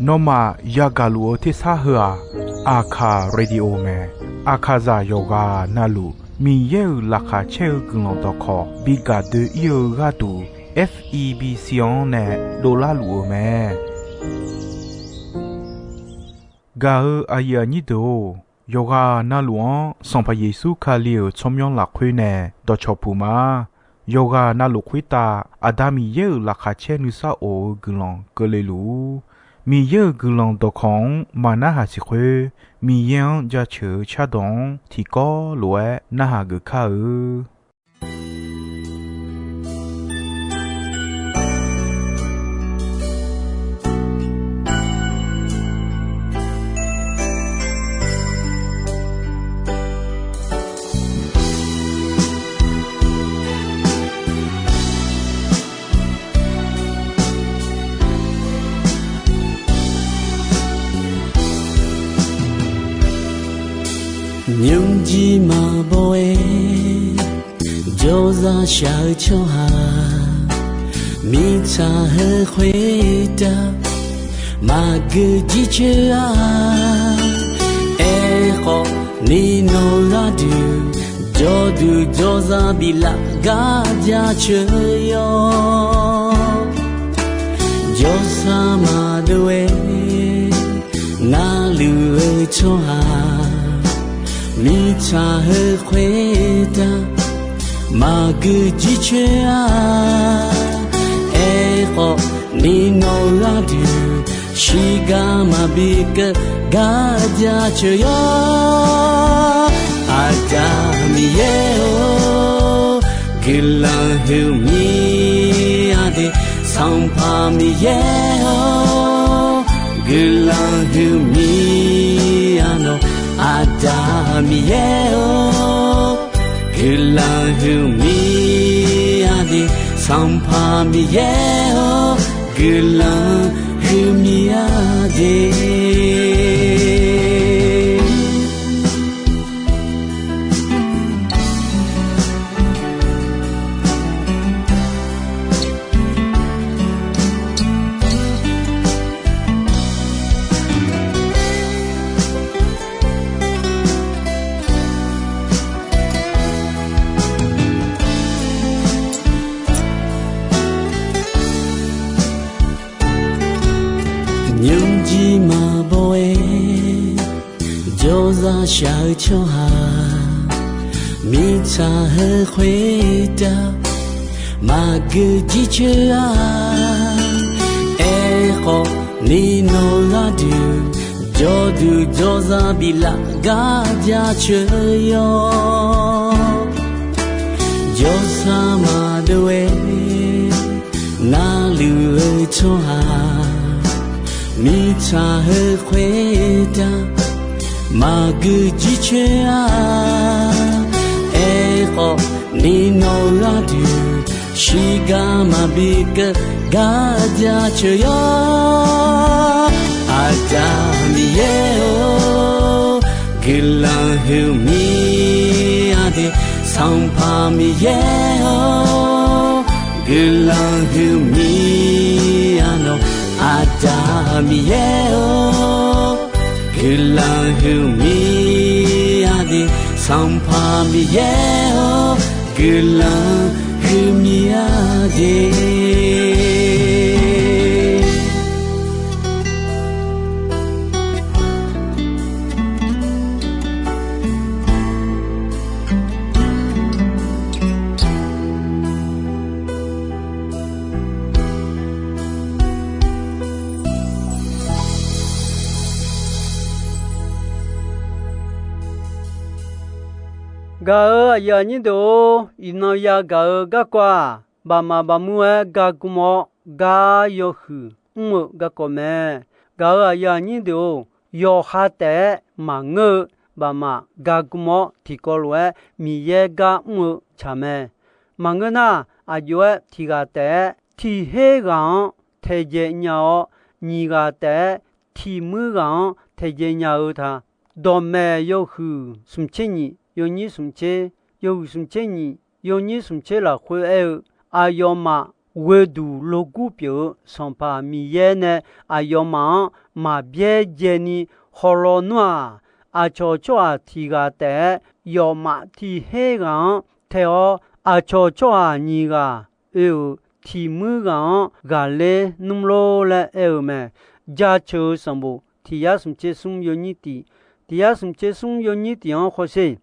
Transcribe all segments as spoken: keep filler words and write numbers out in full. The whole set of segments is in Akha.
Nawmaf yagaq luf-eu tersar heu-aq, Aqkaq Radio mae. Aqkaqzaq yawqghaq navluf Miqyaer-euq laqkhaq caer-eu guiqlanq dawqkawq bi gaq doe-ir-eu gharduq, F E B C-anr nae dovlar luf-eu mae. Gaq-eu aqyuif aqnyir deuq-or, yawqghaq navluf-anr Sanqpaq Yeqsur Kali-euq tsawrmyanr lafkhoer nae dawqcawq puq ma. Yawqghaq navluf khoertav Aqda Miqyaer-euq laqkhaq caer nuisar of-eu guiqlanq keuvle luf-ur. Miqyaer-euq guiqlanq dawqkawq-anr maqnarhaq siq khoer, Miqyaer-anr jaceuq-eu cardawq-anr tiqkawv lof-aer narhaq geuf kar-eu. Nymrjir maqbaw-aer jawrzaq shaq-eu tsawrhaq, mirtsaq heu khoertav maqgeu jircoer-a. Aerkhawf, ni nawq gharduq jawrduq jawrzaq biflaf gar jaceuq yawr. Jawrsar maqdov-aer narluf-eu tsawrhaq, mirtsaq heu khoertav maqgeu jircoer-a. Aerkhawf, ni nawq gharduq shiqgar maqbi keuv gar jaceuq yawr. Aqda Miqyaer-or, guiqlanq huiqmir-a de. Sanqpaq Miqyaer-or, guiqlanq huiqmir-a nawq. Aqda Miqyaer-or, guiqlanq huiqmir-a de. Sanqpaq Miqyaer-or, guiqlanq huiqmir-a de. Nymrjir maqbaw-aer jawrzaq shaq-eu tsawrhaq, mirtsaq heu khoertav maqgeu jircoer-a. Aerkhawf, ni nawq gharduq jawrduq jawrzaq biflaf gar jaceuq yawr. Jawrsar maqdov-aer narluf-eu tsawrhaq, mirtsaq heu khoertav maqgeu jircoer-a. Aerkhawf, ni nawq gharduq shiqgar maqbi keuv gar jaceuq yawr. Aqda Miqyaer-or, guiqlanq huiqmir-a de. Sanqpaq Miqyaer-or, guiqlanq huiqmir-a nawq. Aqda Miqyaer-or, guiqlanq huiqmir-a de. Sanqpaq Miqyaer-or, guiqlanq huiqmir-a de. Gaq-euq aqyuif aqnyir deuq-or, iqnan yagaq-eu garkawv-aq, baqmaf baqmur-aer gar gmr-awr, gar yawhuiq mr-eu garkawv mae. Gaq-euq aqyuif aqnyir deuq-or, yawqha taef-aer maqngeur-eu baqmaf gar gmr-awr, tiqkawv lof-aer Miqyaer gar mr-eu tsaq mae. Maqngeur nar, aqjox-aer tiq ghaq taef-aer tiq her ghaq-anr taedzae nya-awr, nyiq ghaq taef-aer tiq muir ghaq-anr taedzae nya-eu ta. Dawqmaeq yawhuiq smq tser nyiq yawnyir smq tser, yawhuiq smq tser nyiq yawnyir smq tser lafkhoer aer-eu, aqyawfmaf ghoeduq logur pyeuf-eu Sanqpaq Miqyaer nae aqyawfmaf-anr maqbyaerdzaeni hawlaw nmr-aq, aqcawq tsawrhaq tiq ghaq taef-aer yawfmaf tiq her ghaq-anr tae-awr, aqcawq tsawrhaq nyiq ghaq oe-euq tiq muir ghaq-anr ghaqler nmr lor laer aer-eu mae. Jaceuq-eu sanqbof tiq yar smq tser smr yawnyir tiq, tiq yar smq tser smr yawnyir tiq-anr hawsher.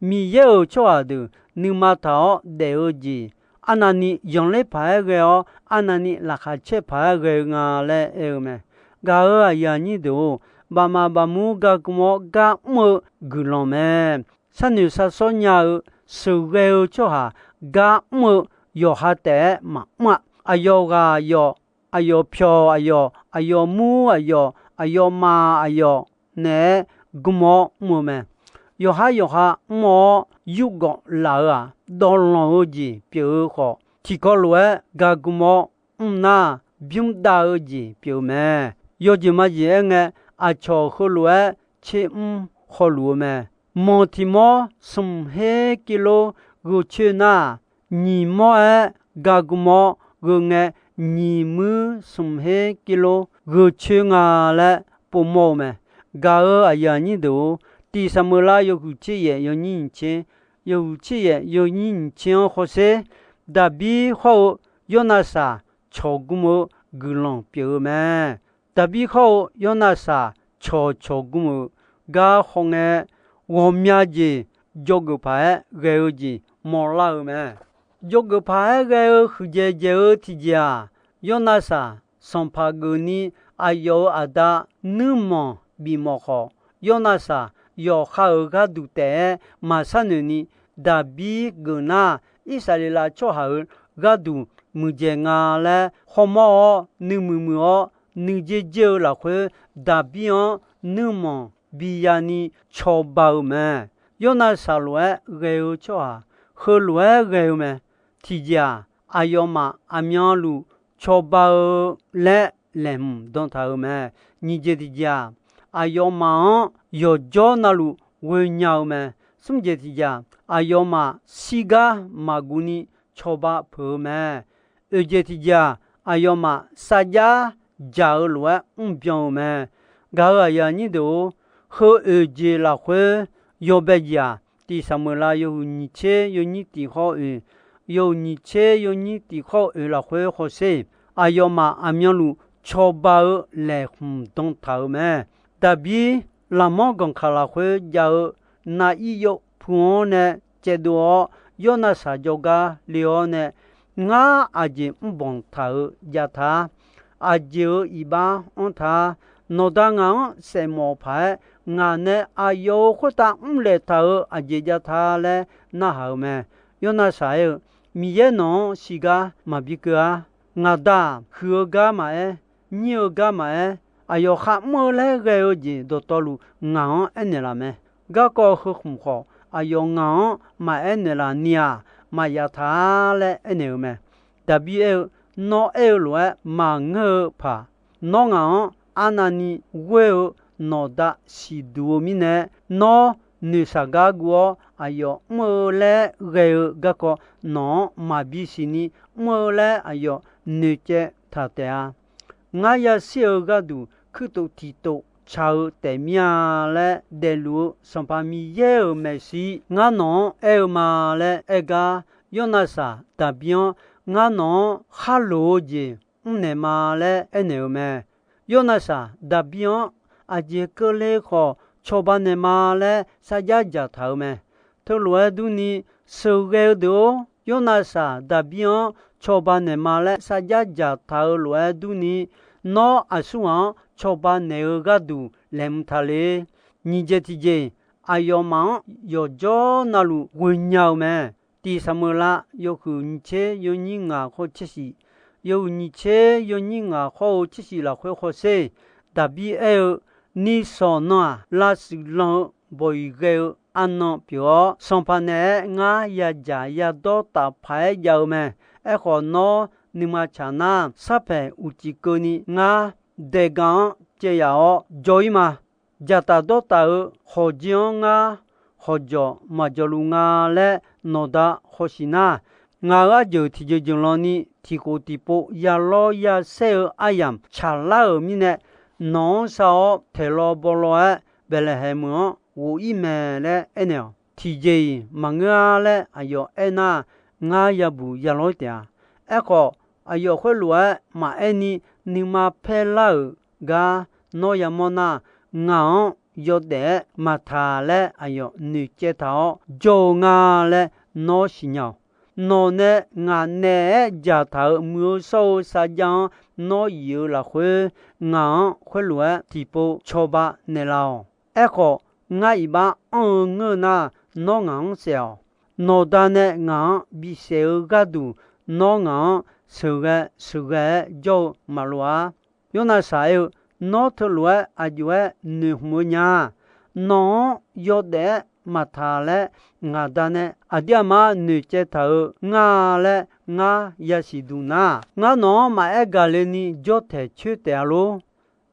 Miqyaer-euq tsawrhaq deuq nuima taq-awr daef-eu jeq, arnavni yanqler paq-aer ghae-awr, arnavni laqkhaq caer paq-aer ghae-eu nga laer aer-eu mae. Gaq-euq aqyuif aqnyir deuq-or, bafmaf bafmur gargm-awr gar mr-eu guiqlanq mae. Sharnoeq sharsawr nya-eu sheuqghae-eu tsawrhaq gar mr-eu yawqha taef-aer maqmr-a. Aqyawf ghaq aqyawf, aqyawf pyawq aqyawf, aqyawf mur aqyawf, aqyawf maf aqyawf naeq-aer gm-awr mr-eu mae. Yawqhar yawqha mr-awr yurgawv laf-eu-aq, dawvlanq-eu jeq pyeuf-eu khawf, tiqkawv lof-aer gargm-awr mr nar, bymr dav-eu jeq pyeuf-eu mae. Yawjeq majeq aerngae, aqcawq heulof-aer tser mr hawluf-eu mae. Manq tiq mawr smq her kirlor gheu coer nar, nyiq mawr-aer gargm-awr gheu ngae, nyiq muir smq her kirlor gheu coer nga laer povmawr-eu mae. Gaq-euq aqyuif aqnyir deuq-or, tiq Saqmeuqlav yawhuiq tser yaef yawnyir nyiq tser, yawhuiq tser yaef yawnyir nyiq tser-anr hawsher. Daqbir hawr-eu Yawrnavsaq cawq gm-eu guiqlanq pyeuf-eu mae. Daqbir hawr-eu Yawrnavsaq cawq cawq gm-euq gar hawngae, ghawqmya jeq dzawgeuf paq-aer ghae-eu jeq mawrlar-eu mae. Dzawgeuf paq-aer ghae-eu huiqdzaeq dzaeq-eu tiqjeq-aq, Yawrnavsaq sanqpaq geufni aqyawf-euq aqda nuirmanq bifmawf khawf, Yawrnavsaq yawqha-euq gharduq taef-aer maqsharnoeq ni, Daqbir geuf nar, Irsaqleqlav tsawrhaq-euq gharduq muiqdzaeq nga laer hawmawr-awr, nuimuiq muiq-awr nuidzer dzer-eu lafkhoer, Daqbir-anr nuirmanq biya ni cawba-eu mae. Yawrnavsaq lof-aer ghae-eu tsawrhaq heulof-aer ghae-eu mae. Tiqjeq-aq, aqyawfmaf aqmyanluf cawba-eu laer laeqhmq dan taq-euq mae. Nyiq jeq tiqjeq-aq, aqyawfmaf-anr yawqjawr navluf ghoenya-eu mae. Smr jeq tiqjeq-aq, aqyawfmaf shirgar maqguv ni cawba peuq-eu mae. Oeq jeq tiqjeq-aq, aqyawfmaf sarjax dzaq-eu lof-aer mrbyan-eu mae. Gaq-euq aqyuif aqnyir deuq-or, heu oeq jeq lafkhoer yawbae jeq-aq, tiq Saqmeuqlav yawhuiq nyiq tser yawnyir tiq hawr oeq, yawhuiq nyiq tser yawnyir tiq hawr oeq lafkhoer hawsher. Aqyawfmaf aqmyanluf cawba-eu laeqhmq dan taq-euq mae. Daqbir laqmanr ganqkaq lafkhoer jav-eu nav ir yawpu-anr nae caevdov-awr, Yawrnavsaq jawrgar le-awr nae, Ngar aqjeq mrbanq taq-euq jav ta. Aqjeq-euq iqbax anr ta. Nawqda ngaq-anr saefmawf paq-aer, ngaq nae aqyawf-euq khoertav mrlaeq taq-euq aqjeq jav ta laer narhaq-euq mae. Yawrnavsaq aer-eu, Miqyaer nawq-anr shirgar maqbi keuv-ar. Ngaq da-aq, huiq-eu gar maqaer, nyir-eu gar maqaer, aqyawf kharmr-eu laer ghae-eu jeq dawqtawvluf ngaq-anr aernaeq laf mae. Garkawv heu khmq khawf, aqyawf ngaq-anr maqaer naeqlaf ni-aq, maqya ta-a laer aernaeq-eu mae. Daqbir aer-eu, Nawr aer-eu lof-aer maqngeur-eu paq, nawr ngaq-anr arnavni ghoer-eu nawqda siqduq-eu mirnae, nawr noeqshaq gar guv-awr, aqyawf mr-eu laer ghae-eu garkawv nawq-anr maqbi siqni, mr-eu laer aqyawf noeqcaev taq taef-a. Ngar yashir-eu gharduq kuirtof tiqtof tsaq-eu taef mir-a laer daefluf-eu Sanqpaq Miqyaer-euq maeqshi ngar nawq-anr aer-eu ma laer aer gar, Yawrnavsaq Daqbir-anr, Ngar nawq-anr khar loq-eu jeq mrnaeq ma laer aernaeq-eu mae. Yawrnavsaq Daqbir-anr aqjeq keuvle khawf cawba naeq ma laer sarjax dzaqtaq-euq mae. Teulof-aer durni, sheuqghae-eu deuq-or, Yawrnavsaq Daqbir-anr cawba naeq ma laer sarjax dzaqtaq-euq lof-aer durni, nawr aqsurghaq-anr cawba naeq-eu gharduq laeqhmq taq le. Nyiq jeq tiqjeq, aqyawfmaf-anr yawqjawr navluf ghoenya-eu mae. Tiq Saqmeuqlav yawhuiq nyiq tser yawnyir ngaq khawr tser shif, yawhuiq nyiq tser yawnyir ngaq khawr-eu tser shif lafkhoer hawsher. Daqbir aer-eu, Nisawq nan-aq, lavshuif lan-eu bawq-iq ghae-eu arnan pyeuf-awr, sanqpaq naeq-aer ngar yadzaq yadawr taf paq-aer jav-eu mae. Aerkhawf, nawr nuima tsaq nar, sarpaeq uqcif keuvni ngar daega-anr caev yaf-awr jawr-ir ma. Dzaqtaf dawrtaf-eu hawq jir-anr ngar hawqjawq maqjawq luf nga laer nawqda hawshiq nar, Ngaq-euq arjeuq tiqjeuq jeuq lanni tiqkhof tiqpov yalawr yasaer-eu aryamq tsaqlar-euq mirnae, nawq-anr sar-awr taeqlaw bawlaw-aer Baeqlaeqhaeq meuq-anr ghof-ir mae laer aernaeq-awq. Tiqjeq-iq maqngeur-ar laer aqyawf aernar, ngar yabuq yalawr-ir taef-a. Aerkhawf, aqyawf khoerlof-aer maqaer ni, nuima paer lar-euq gar nawr yamawr nar, ngaq-anr yawdaef-aer maqtaq laer aqyawf noeqcaev taq-awr jawr-eu nga laer nawr siqnya-awq. Nawq nae ngaq naeq-aer dzaqtaq-euq muiq-eu shawr-eu sarjax-anr nawr yif-eu lafkhoer, ngaq-anr khoerlof-aer tiqpov cawba naeqlaf-awq. Aerkhawf, ngar iq bar anr-eu ngeur nar, nawr ngaq-anr saef-awq. Nawqda nae ngaq-anr bisaef-eu gharduq, nawr ngaq-anr sheuqghae sheuqghae-aer jawr-eu maqloq-ar. Yornavsaq aer-eu, Nawr teulof-aer aqjox-aer noeqhmq-eu nya. Nawq-anr yawdaef-aer maqtaq laer ngaqda nae aqdir aqmar noeqcaev taq-euq nga laer ngar yasiq duq nar, ngar nawq-anr maqaer gaqle ni jawrtaeq coer taef-a lor.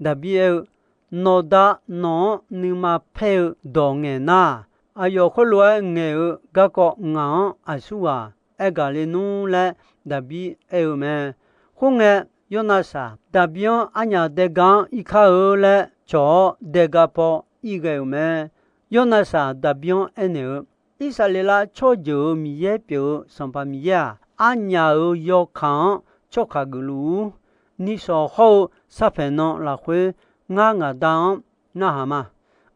Daqbir aer-eu, Nawqda nawq-anr nuima paer-eu dawq ngaeq nar, aqyawf khoerlof-aer ngaeq-eu garkawv ngaq-anr aqsurghaq aer gaqle nmr laer Daqbir aer-eu mae. Khoerngae, Yornavsaq Daqbir-anr arnyaf daega-anr ir kar-eu laer cawq-awr, daega paw ir ghae-euq mae. Yornavsaq Daqbir-anr aernaeq-eu, Irsaqleqlav tsawrjeuq-euq Miqyaer pyeuf-eu Sanqpaq Miqyaer-aq, arnyaf-euq yawkaq-anr tsawrkaq geufluf-ur. Nishawq hawr-eu sarpaeq nan lafkhoer ngar ngaqda-anr narhaq ma.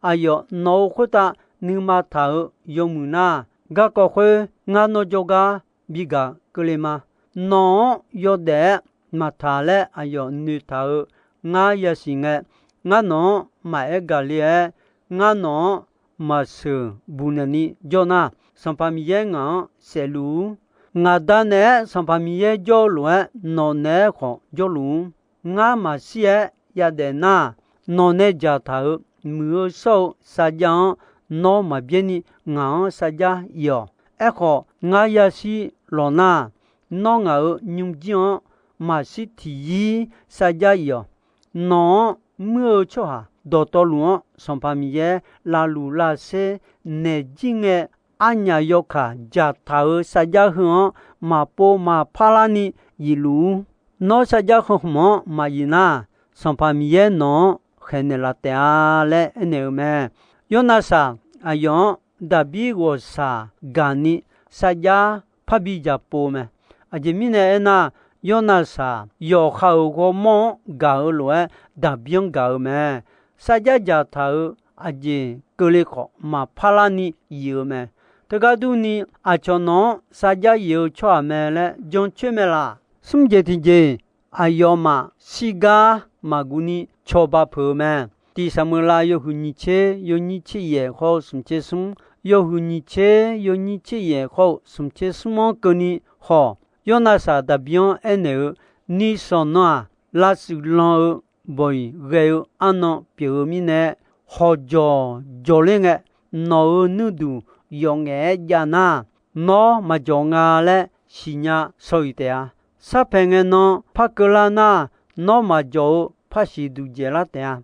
Aqyawf nawq-euq khoertav nuima taq-euq yawmuiq nar, garkawv khoer ngar nawr jawrgar bigaq keuvle ma. Nawq-anr yawdaef-aer maqtaq laer aqyawf noeqtaq-eu ngar yasiq ngae, ngar nawq-anr maqaer gaqle-aer, ngar nawq-anr maqsheuq buqnaeq ni jawr nar, Sanqpaq Miqyaer ngaq-anr saefluf-ur. Ngaqda naeq-aer Sanqpaq Miqyaer jawr-eu lof-aer nawq naeq-aer khawf jawrluf-ur. Ngar maqshir-aer yadaef nar, nawq nae dzaqtaq-euq muiq-eu shawr-eu sarjax-anr nawr maqbyaer ni ngaq-anr sarjax if-awq. Aerkhawf, ngar yashir lawq nar, nawr ngaq-euq nymrjir-anr maqshir tiqyir sarjax if-awq. Nawq-anr muir-eu tsawrhaq dawqtawvluf-anr Sanqpaq Miqyaer lavluf lavsher naeq jir ngae, arnyaf yawkaq dzaqtaq-euq sarjax heu-anr maqpov maqpar larni yifluf-ur. Nawr sarjax heu hmq-anr maqyif nar, Sanqpaq Miqyaer nawq-anr khaeqnaeq laf taef-a laer aernaeq-eu mae. Yornavsaq aqyawf-anr Daqbir ghawqshaq gaqni sarjax parbi dzaq pov-eu mae. Aqjeq mirnae aernar, Yornavsaq yawqha-euq ghawrmawr-anr gaq-eu lof-aer Daqbir-anr gaq-eu mae. Sarjax dzaqtaq-euq aqjeq keuvle khawf maqpar larni yif-eu mae. Teugar durni, aqcawq nawq-anr sarjax yif-eu tsawrhaq mae laer jancoer mae laq. Smr jeq tiqjeq, aqyawfmaf shirgar maqguv ni cawba peuq-eu mae. Tiq Saqmeuqlav yawhuiq nyiq tser yawnyir tser yaef khawr-eu smq tser smr, yawhuiq nyiq tser yawnyir tser yaef khawr-eu smq tser smr-anr keuvni hawq, Yornavsaq Daqbir-anr aernaeq-eu, Nishawq nan-aq, lavshuif lan-eu bawq-iq ghae-eu arnan pyeuf-eu mirnae, hawqjawq jawq ler ngae, nawq-euq nuirduq yawf ngaef-aer jav nar, nawr maqjawq nga laer siqnya shaw-iq taef-a. Sarpaeq ngae nan par keuvlar nar, nawr maqjawq-eu par siqduq dzaeqlar taef-a.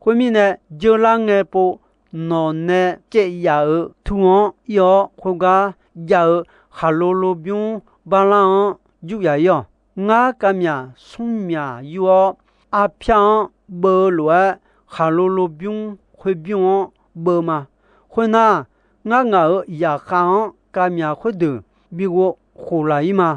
Khoermirnae, jeurlar ngae pov nawq nae caev yaf-euq tur-anr ir-awr, khoergar jav-eu khaqlo lobymr barlar-anr jur yaf ir-awq. Ngar kavmyaq smr myaq yur-awr, arpyar-anr beuv-eu lof-aer, khaqlo lobymr khoerbymr-anr beuv ma. Khoernar, ngar ngaq-euq zaqkhav-anr kavmyaq khoerdeuq bi ghov khof laq ir ma.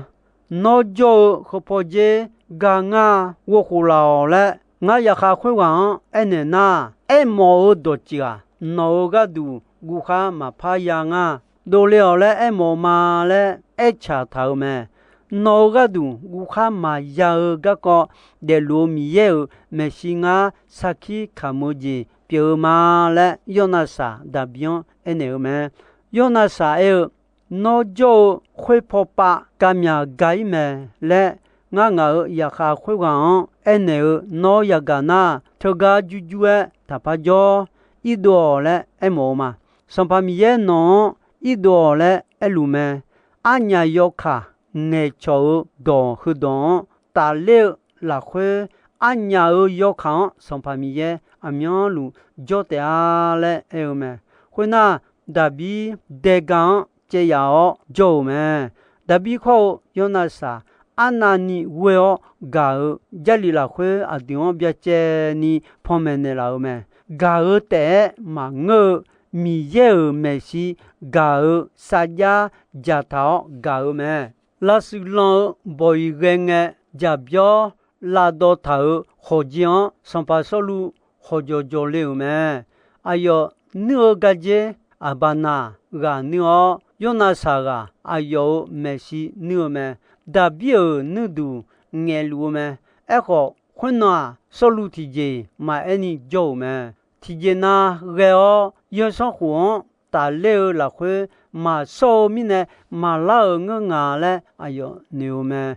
Nawr jawr-eu heupaw dzer ga ngar ghov khof laq-awq laer, ngar zaqkhav khoerghaq-anr aernaeq nar, aermawf-eu dawqtsuif-aq, nawq-euq gharduq guvkhar maqpar ya ngar, dovle-awq laer aermawf-eu ma laer aertaq taq-euq mae. Nawq-euq gharduq guvkhar maqya-eu garkawv daefluf-eu Miqyaer-euq maeqshi ngar sarkir kamq-eu jeq pyeuf-eu ma laer, Yornavsaq Daqbir-anr aernaeq-eu mae. Yornavsaq aer-eu, Nawr jawr-eu khoer paw pav kavmyaq ga ir mae laer, ngar ngaq-euq zaqkhav khoerghaq-anr aernaeq-eu nawr yagaq nar, teugar jurjur-aer taqpar jawr, irdov-awq laer aermawf-eu ma. Sanqpaq Miqyaer nawq-anr irdov-awq laer aerluf mae. Arnyaf yawkaq ngaeqcawq-eu dawq heudawq-anr tafler-eu lafkhoer, arnyaf-euq yawkaq-anr Sanqpaq Miqyaer aqmyanluf jawr taef-a laer aer-eu mae. Khoernar, Daqbir daega-anr caev yaf-awr jawr-euq mae. Daqbir khawr-eu Yawrnavsaq arnavni ghoe-awr gaq-euq Jarlif lafkhoer aqdui-anr byacaevni panmaeq naeqlaf-euq mae. Gaq-eu taef-aer maqngeur-eu Miqyaer-euq maeqshi gaq-euq sarjax dzaqtaq-awr gaq-eu mae. Lavshuif lan-eu bawq-iq ghae ngae, jaqbyawr lavdawv taq-euq khawqjeq-anr sanqpaq Sawrluv khawqjawq jawq le-euq mae. Aqyawf nuir-eu gardzer Aqbaqnaq ghaq nuir-awr, Yawrnavsaq ghaq aqyawf-euq maeqshi nuir-eu mae. Daqbir-euq nuirduq ngaeqluf-eu mae. Aerkhawf, khoernan-aq, Sawrluv tiqjeq maqaer ni jawr-euq mae. Tiqjeq nav ghae-awr, yawsanr khof-anr tafler-eu lafkhoer maqshawr-eu mirnae, maqlar-euq ngeur nga laer aqyawf noeq-eu mae.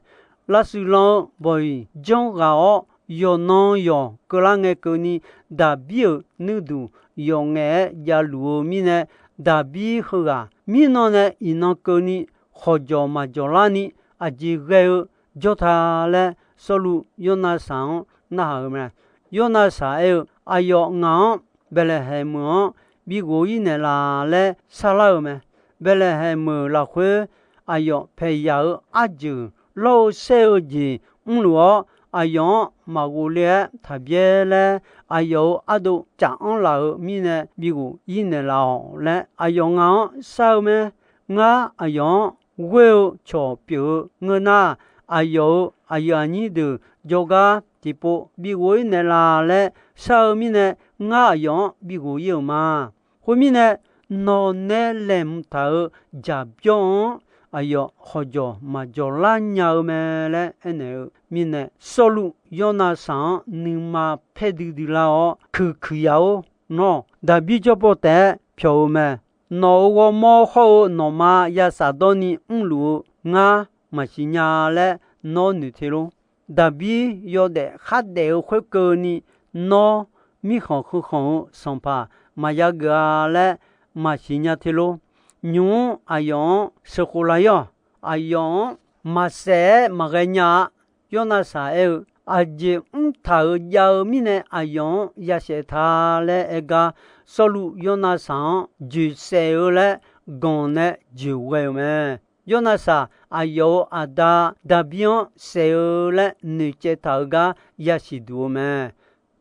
Lavshuif lan-eu bawq-iq janr ghaq-awr, yawqnan yawq keuvlar ngae keuvni, Daqbir-euq nuirduq yawf ngaef-aer javluf-eu mirnae, Daqbir heughaq mirnan nae iqnan keuvni khawqjawq maqjawq larni aqjeq ghae-eu jawr ta laer, Sawrluv Yawrnavsaq-anr narhaq-euq mae. Yawrnavsaq aer-eu, Aqyawf ngaq-anr Baeqlaeqhaeq meuq-anr bighof-ir naeqlaf laer sharlar-euq mae. Baeqlaeqhaeq meuq lafkhoer aqyawf paeqyaq-eu arjeuq lawr-eu saer-eu jeq mrluf-awr, aqyawf-anr maqghov le-aer taqbyaer laer, aqyawf-euq ardov caf-anr laf-eu mirnae bighof-ir naeqlaf-awq laer aqyawf ngaq-anr shar-eu mae. Ngar aqyawf-anr ghoer-eu cawq pyeuf-eu ngeur nar, aqyawf-euq aqyuif aqnyir deuq jawrgar tiqpov bighof-ir naeqlaf laer shar-eu mirnae, ngar aqyawf-anr bighof-ir-euq ma. Khoermirnae, nawq nae laeqhmq taq-euq jaqbyawr-anr aqyawf khawqjawq maqjawq lar nya-eu mae laer aernaeq-eu mirnae, Sawrluv Yawrnavsaq-anr nuima paer duidui lar-awr, Kuiqkuiq yaf-or, nawr Daqbir jawrpaw taef-aer pyawq-eu mae. Nawq-euq ghawrmawr hawr-eu nawqma ya shafdawr ni mrluf-eu ngar maqsiq nya laer nawr noeq te lor. Daqbir yawdaef khardaef-eu khoerkeuvni, nawr mirkhanq heukhanq-eu sanqpaq maqya geuf-a laer maqsiq nya te lor. Nymq-mr aqyawf-anr sheuqkhof laf-ir-awq. Aqyawf-anr maqsaef-aer maqghae nya-a. Yawrnavsaq aer-eu, Aqjeq mrtaq-euq jav-eu mirnae aqyawf-anr ya saef ta laer aer gar, Sawrluv Yawrnavsaq-anr joeqsaef-eu laer ganq nae joeqghae-euq mae. Yawrnavsaq aqyawf-euq aqda Daqbir-anr saef-eu laer noeqcaev taq-euq gar yasiq duq-eu mae.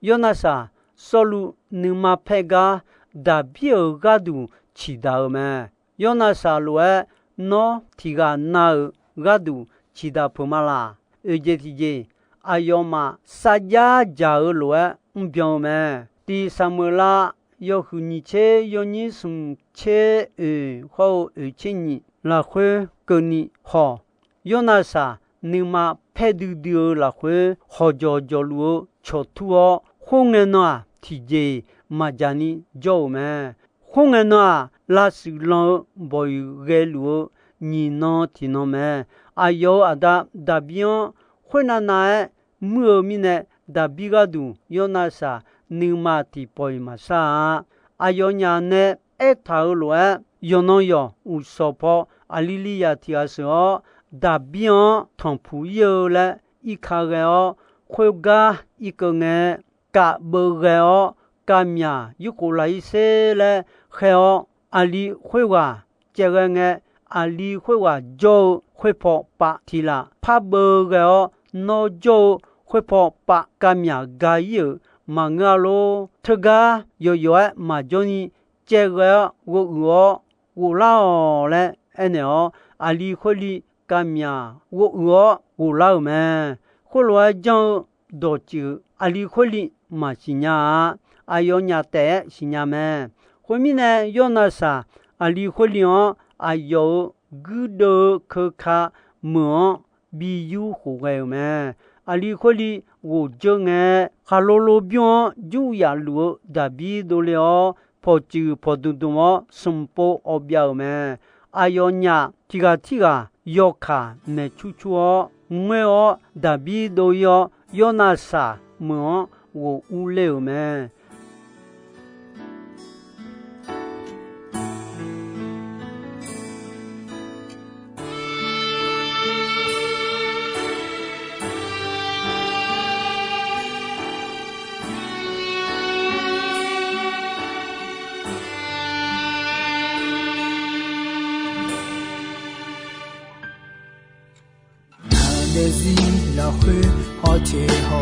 Yawrnavsaq Sawrluv nuima paer gar Daqbir-euq gharduq ciqdaq-eu mae. Yawrnavsaq lof-aer nawr tiqghaq na-euq gharduq ciqdaq peuq ma laq? Oeqjeq tiqjeq, aqyawfmaf sarjax dzaq-eu lof-aer mrbyan-eu mae. Tiq Saqmeuqlav yawhuiq nyiq tser yawnyir smq tser oeq hawr-eu oeq tser nyiq lafkhoer keuvni haw. Yawrnavsaq nuima paer duidui-eu lafkhoer khawqjawq jawqluf-eu cawqtur-awr, khoerngae nan-aq, tiqjeq-iq maqdzaq ni jawr-euq mae. Khoerngae nan-aq, lavshuif lan-eu bawq-iq ghaeluf-eu nyiq nan tiqnan mae. Aqyawf-euq aqda Daqbir-anr khoernav nav-aer muir-eu mirnae, Daqbir gharduq Yawrnavsaq nuima tiqpawf-iq maqshar-a. Aqyawfnyaf nae aertaq-euq lof-aer, yawqnan yawq uqshawq paw aqli li yaq tiq ghaq sheuq-awr, Daqbir-anr tanqpuq ir-eu laer irka ghae-awr, khoergar irkeuv ngae, kav beuv ghae-awr, kavmyaq yurkhof laq-ir sher laer khaer-awr, aqli khoerghaq caevghae ngae, aqli khoerghaq jawr-eu khoerpaw pav tiq laf par beuv ghae-awr, nawr jawr-eu khoerpaw pav kavmyaq ga-ir-euq maqngeur-a lor. Teugar yawqyawq-aer maqjawr ni caevghae-awr ghovuiq-awr ghoflar-awq laer aernaeq-awr, aqli khoerli kavmyaq ghovuiq-awr ghoflar-euq mae. Khoerlof-aer janr-eu dawqtsuif aqli khoerli maqsiq nya-a. Aqyawfnyaf taef-aer siqnya mae. Khoermirnae, Yawrnavsaq aqli khoerli-anr aqyawf-euq guirdeuv-eu keuka meuq-anr bi yur khof ghae-euq mae. Aqli khoerli ghoqdzeur ngae, khaqlo lo bymr-anr jur yaf luf-eu Daqbir dovle-awr, pawqtsuif pawqdmq dmq-awr smq pov awv byav-euq mae. Aqyawfnyaf tiq ghaq tirghaq yawkaq maeqcur cur-awr ngoer-awr, Daqbir dov-ir-awr, Yawrnavsaq meuq-anr ghof urler-euq mae.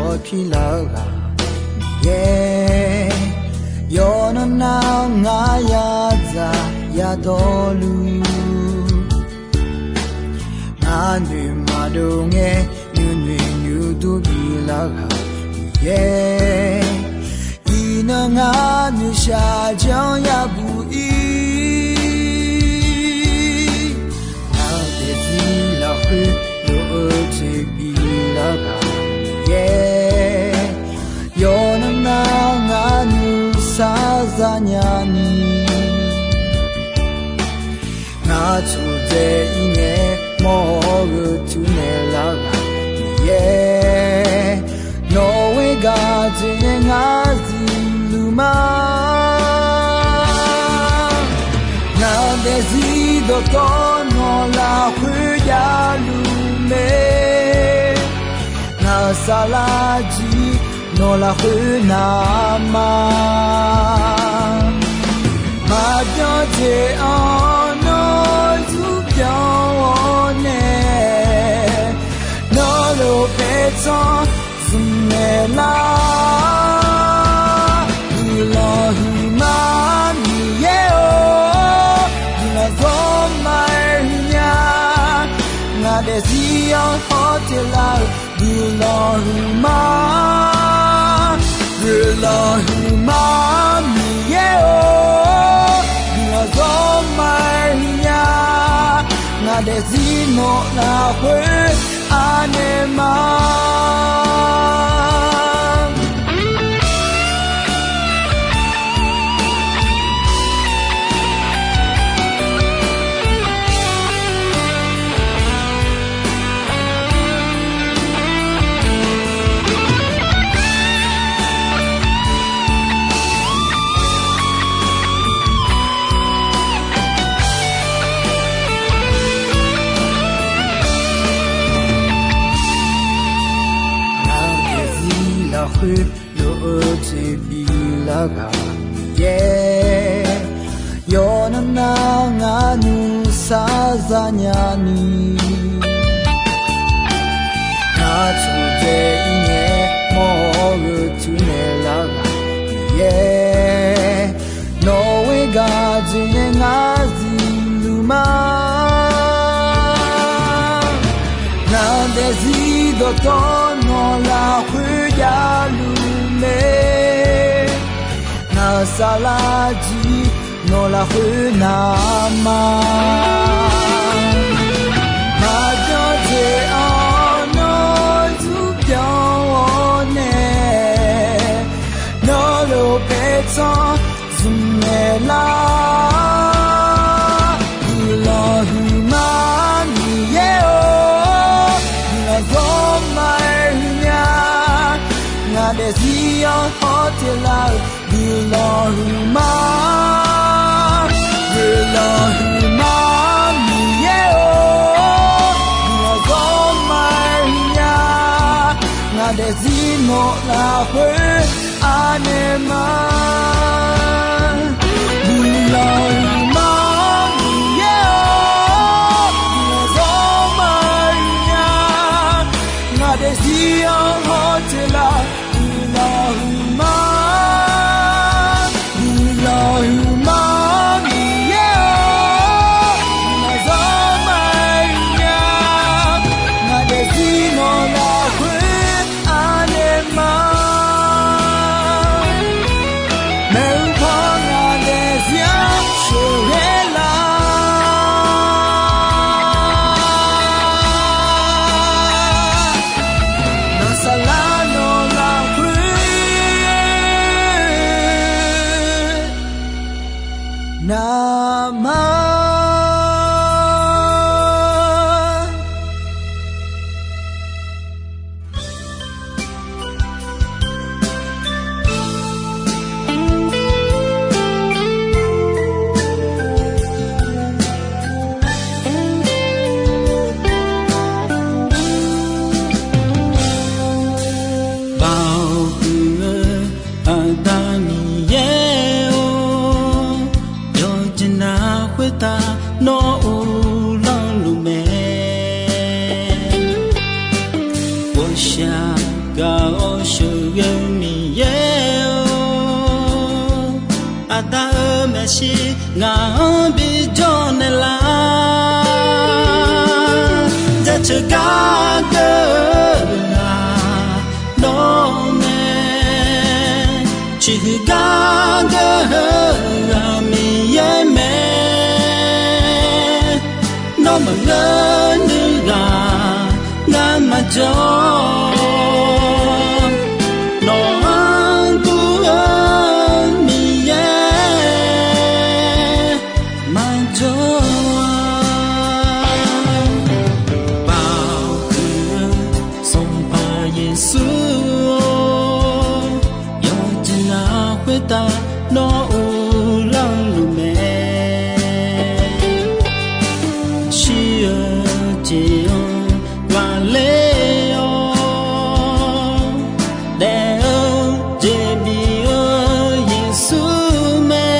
Awr pirlar-eu ghaq Miqyaer, yawqnan nar ngar yadzaq yadawrluf, ngar noeqma dov ngae nuinoeq nuidur bilar ghaq Miqyaer, iqnan ngar noeqshaq janr yabuq ir. Ngar daefzir lafkhoer lof-eu jeq bilar ghaq Miqyaer, yawqnan nar ngar nuisar zanya ni, ngar taqdzae ir ngae mawr-eu tuinaeq lar ghaq Miqyaer, nawq-eu gaq jeq nae ngar zifluf ma. Ngar daefzir dawqtawv nawq lafkhoer javluf mae, ngar-euq saflar jir nawq lafkhoer navma, maqbyan jeq-anr nawr zurbyan-awr nae, nawr lof paertsanr zmq naeq lar. Guiqlanq huiqma Miqyaer-or, guiqlanq zawrma-aer huiqnya, ngaq daefzir-anr hawteq lar-eu guiqlanq huiqma, guiqlanq huiqma Miqyaer-or, guiqlanq zawrma-aer huiqnya, ngaq daefzir nawq lafkhoer anaeq ma. Ngar daefzir lafkhoer lof-eu jeq bilar ghaq Miqyaer, yawqnan nar ngar nuisar zanya ni, ngar taqdzae ir ngae mawr-eu tuinaeq lar ghaq Miqyaer, nawq-eu gaq jeq nae ngar zifluf ma. Ngar daefzir dawqtawv nawq lafkhoer javluf mae, ngar-euq saflar jir nawq lafkhoer navma, maqbyan jeq-anr nawr zurbyan-awr nae, nawr lof paertsanr zmq naeq lar. Guiqlanq huiqma Miqyaer-or, guiqlanq zawrma-aer huiqnya, ngaq daefzir-anr hawteq lar-eu guiqlanq huiqma, guiqlanq huiqma Miqyaer-or, guiqlanq zawrma-aer huiqnya, ngaq daefzir nawq lafkhoer anaeq ma. Guiqlanq huiqma Miqyaer-or, guiqlanq zawrma-aer huiqnya, ngaq daefzir-anr hawteq lar-eu guiqlanq huiqma, guiqlanq huiqma Miqyaer-or, guiqlanq zawrma-aer huiqnya, ngaq daefzir nawq lafkhoer anaeq ma. Maeqhu paw ngaq daefzir-anr sheuq Sheuqghae-eu Miqyaer-or, Aqda-euq maeqshi ngaq-anr bijawr naeqlar. Jaceuq gar geur-eu ghaq nawr mae, ciqhuiq gar geur-eu ghaq Miqyaer mae. Nawr maqngeur nuiv ghaq ngar maqjawr. Nawq-anr dur-eu Miqyaer maqjawr-a. Baoq huiq-eu Sanqpaq Yeqsur-or, yawqjeq navluf khoertav nawr uvlanr luf mae. Shir-eu jeq-anr ghaqler-awr, daef-eu jeq bif-eu Yeqsur mae.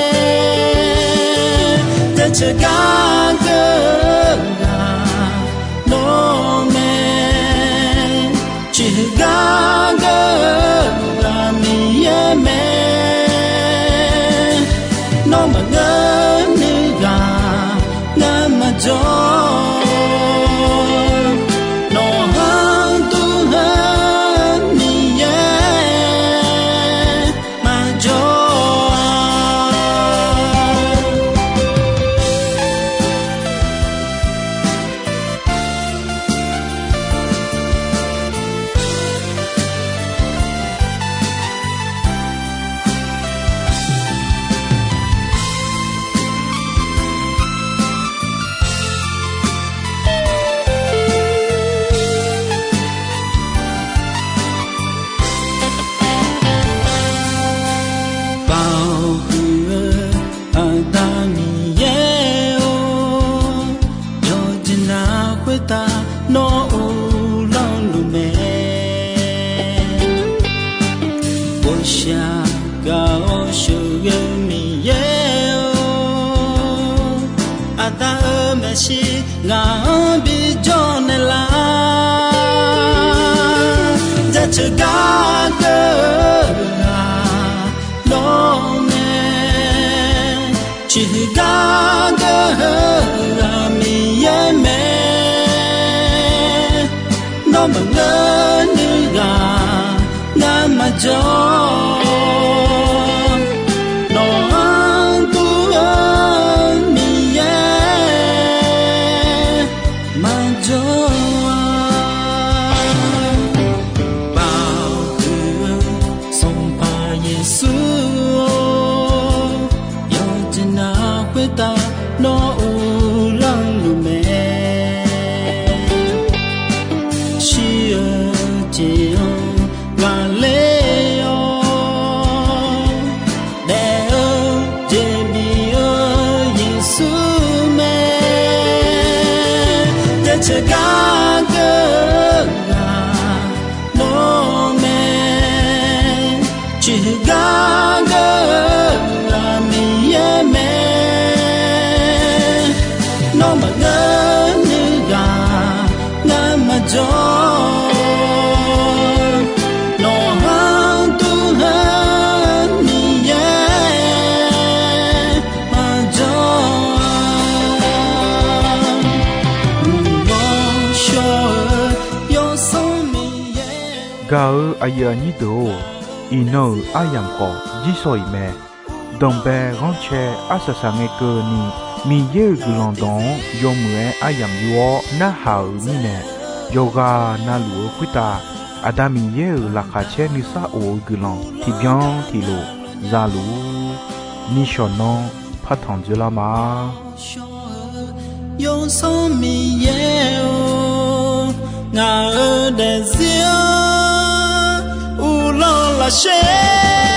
Jaceuq gar geur-eu ghaq nawr mae, ciqhuiq gar geur-eu ghaq Miqyaer mae. Nawr maqngeur nuiv ghaq ngar maqjawr. Nawq-anr dur-eu Miqyaer maqjawr-a. Baoq huiq-eu Aqda Miqyaer-or, yawqjeq navluf khoertav nawr uvlanr luf mae. Ghawqshaq gaq-awr sheuqghae-eu Miqyaer-or, Aqda-euq maeqshi ngaq-anr bijawr naeqlar. Jaceuq gar geur-eu ghaq nawr mae, ciqhuiq gar geur-eu ghaq Miqyaer mae. Nawr maqngeur nuiv ghaq ngar maqjawr. Nawq-anr dur-eu Miqyaer maqjawr-a. Baoq huiq-eu Sanqpaq Yeqsur-or, yawqjeq navluf khoertav nawr uvlanr luf mae. Shir-eu jeq-anr ghaqler-awr, daef-eu jeq bif-eu Yeqsur mae. Jaceuq gar geur-eu ghaq nawr mae, ciqhuiq gar geur-eu ghaq Miqyaer mae. Nawr maqngeur nuiv ghaq ngar maqjawr. Nawq-anr dur-eu Miqyaer maqjawr-a. Uqghawr shawr-eu Yawsanr Miqyaer. Gaq-euq aqyuif aqnyir deuq-or, iqnan-euq aryamq khawf jirsawq iq mae. Danqbae ghanrcae arsaq saqngae keuvni, Miqyaer-euq guiqlanq dawq-anr yawmuiq-aer aryamq yur-awr narhaq-euq mirnae, yawqghaq navluf-eu khoertav Aqda Miqyaer-euq laqkhaq caer nuisar of-eu guiqlanq tiqbyan tiqlof za luf-ur. Nishawq nan partanq dzoerlar ma. Yawsanr Miqyaer-or, ngaq-euq daefzir-anr uvlanr lafsher.